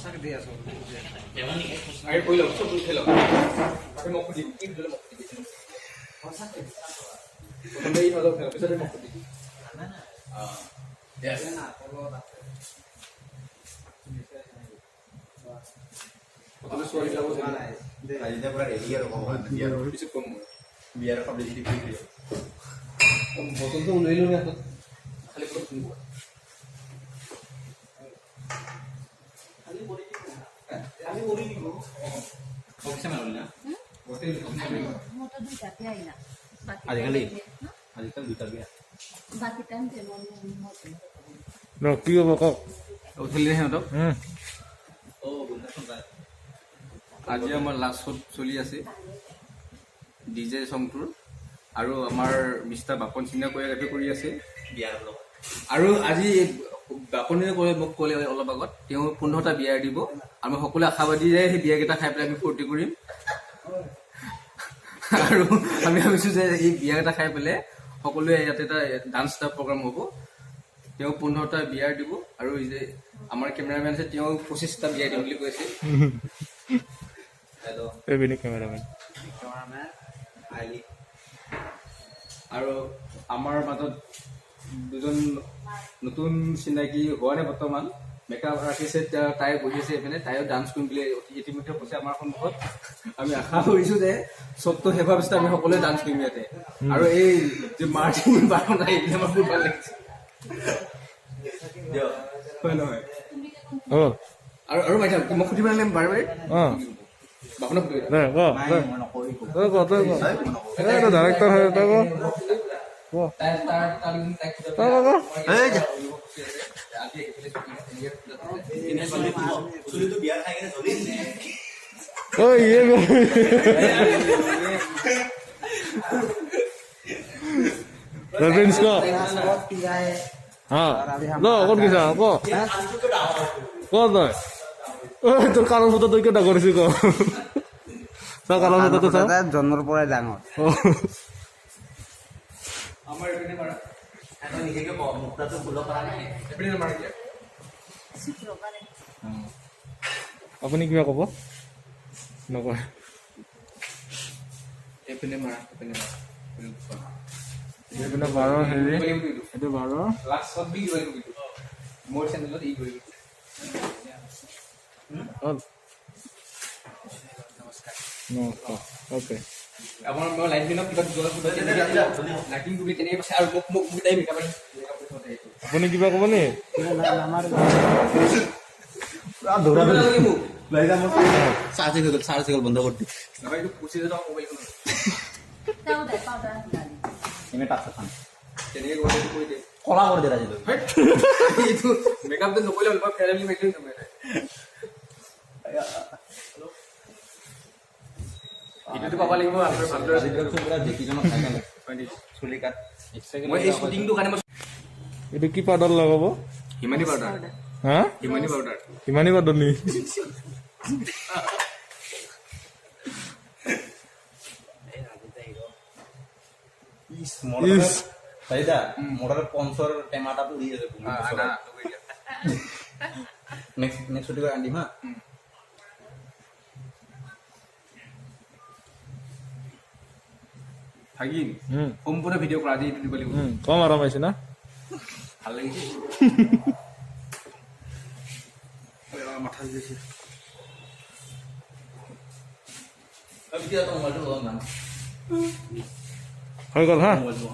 আগে কৈ লওক, চব উঠাই লওক। বাকী মোক সুধিম, কি সুধিলে মোক সুধিবি। প্ৰথমতে ই অলপ উঠাই লওক, পিছতে মোক সুধিবি। Yes. প্ৰথমে ছোৱালীবিলাকো ৰাজিদা পুৰা ৰেডি আৰু ক'ব কাৰণে বিয়াৰ পিছত কম মই। বিয়াৰ পাব্লিচিটি কৰি দিয়ে। বটলটো ওলাই লওঁ হাতত, খালি ক'ত শুনিব। আজিকালি আজিকালি দুটা বিয়া। কি হ'ব কওক? উঠিলে সিহঁতক। আজি আমাৰ লাষ্ট শ্বট চলি আছে ডি জে চংটোৰ, আৰু আমাৰ মিষ্টাৰ বাপন সিঙে কৰিঅ'গ্ৰাফি কৰি আছে বিয়াৰ লগত। আৰু আজি বাপনে ক'লে, মোক ক'লে অলপ আগত, তেওঁ 15টা বিয়াৰ দিব। আমি সকলোৱে আশাবাদী যে সেই বিয়াৰকেইটা খাই পেলাই আমি ফূৰ্তি কৰিম। আৰু আমি ভাবিছো যে এই বিয়াকেইটা খাই পেলাই সকলোৱে ইয়াতে এটা ডান্স এটা প্ৰগ্ৰাম হ'ব। তেওঁ 15টা বিয়াৰ দিব, আৰু এই যে আমাৰ কেমেৰামেন আছে, তেওঁ 25টা বিয়াৰ দিম বুলি কৈছে। হেল্ল'। এই কেমেৰামেন। আইলি। আৰু আমাৰ মাজত দুজন নতুন চিনাকি হোৱা নাই বৰ্তমান, মেকআপ আৰ্টিষ্ট তাই বহি আছে এইপিনে, তাইও ডান্স কৰিম বুলি ইতিমধ্যে কৈছে আমাৰ সন্মুখত। আমি আশা কৰিছো যে চবটো শেষ হোৱাৰ পিছত আমি সকলোৱে ডান্স কৰিম ইয়াতে। আৰু এই যে মাৰ্চিং বাৰণ, এইবিলাক আমাৰ বহুত ভাল লাগিছে। হয় নহয়? অঁ। আৰু আৰু মাইথা, মোক সুধিব নালাগে বাৰে বাৰে। অঁ। বাপনক সুধিব। দে ক। নাই। দে। মই নকওঁ একো। তই ক, তই ক। এই ডাইৰেক্টৰ হয়, তই ক। ক। তাই তাৰ তাৰ তাইক সুধা। তই ক, ক। এই যা। আজি আহি পেলাই এনেকে চুলিটো বিয়াৰ খাই কিনে জ্বলি। ঐ, ইয়ে প্ৰিন্স ক। হা, ল, ক'ত গৈছা ক। ক তই। ঐ, তোৰ কাণৰ ফুটা তই কিয় ডাঙৰ কৰিছি ক। চা, কাণৰ ফুটাটো চা। জন্মৰ পৰাই ডাঙৰ। আমাৰ এইপিনে মাৰা। তই নিজকে ক, মুখটাটো খুলিব পৰা নাই। এইপিনে মাৰা এতিয়া। আপুনি কিবা ক'ব নকয়? এইপিনে মাৰা, এইপিনে মাৰা। এইপিনে বাৰৰ হেৰি, এইটো বাৰৰ লাষ্ট শ্বট বি কৰিব কিন্তু মোৰ চেনেলত ই কৰিব। হ'ল। নমস্কাৰ। নমস্কাৰ, অ'কে। আমাৰ মই লাইট বিনত কিবা কেনেকে লাইটিং বুলি কেনেকে পাইছে, আৰু মোক মোক মোক তাই মেকআপ। আপুনি কিবা ক'ব নি? দৌৰা। লাগে মোক। লৈ যা, মোৰ চাৰ্জ হৈ গ'ল, চাৰ্জ হৈ গ'ল, বন্ধ কৰি দি। নহয়, এইটো 25,000 টকা মোবাইল। এনে টাচ খান। কেনেকে কৰি কৰি দে। কলা কৰি দে ৰাজিটো। এইটো মেকআপটো নকৰিলে হ'ল, মই ফেয়াৰ বুলি মাৰি দিম। ভিডিঅ'টো পাব লাগিব আপোনাৰ ভালদৰে। পুৰা জেকিজনক খাই পেলাই চুলি কাট। মই এই শ্বুটিংটোৰ কাৰণে মই এইটো কি পাউডাৰ লগাব? হিমানী পাউডাৰ। হা? হিমানী পাউডাৰ। ইমানেই পাউডাৰ নি? ইছ। চাৰিটা মোৰ তাতে পঞ্চৰ টেমা এটা পৰি আছে। নেক্সট নেক্সট ছুটি কৰি আনি দিম। হা, ভাগিন, সম্পূৰ্ণ ভিডিঅ' কৰা, আজি এইটো দিব লাগিব। কম আৰাম আহিছে না? ভাল লাগিছে। মাথা দিছে। মোবাইলটো হৈ গ'ল। হা। মোবাইলটো।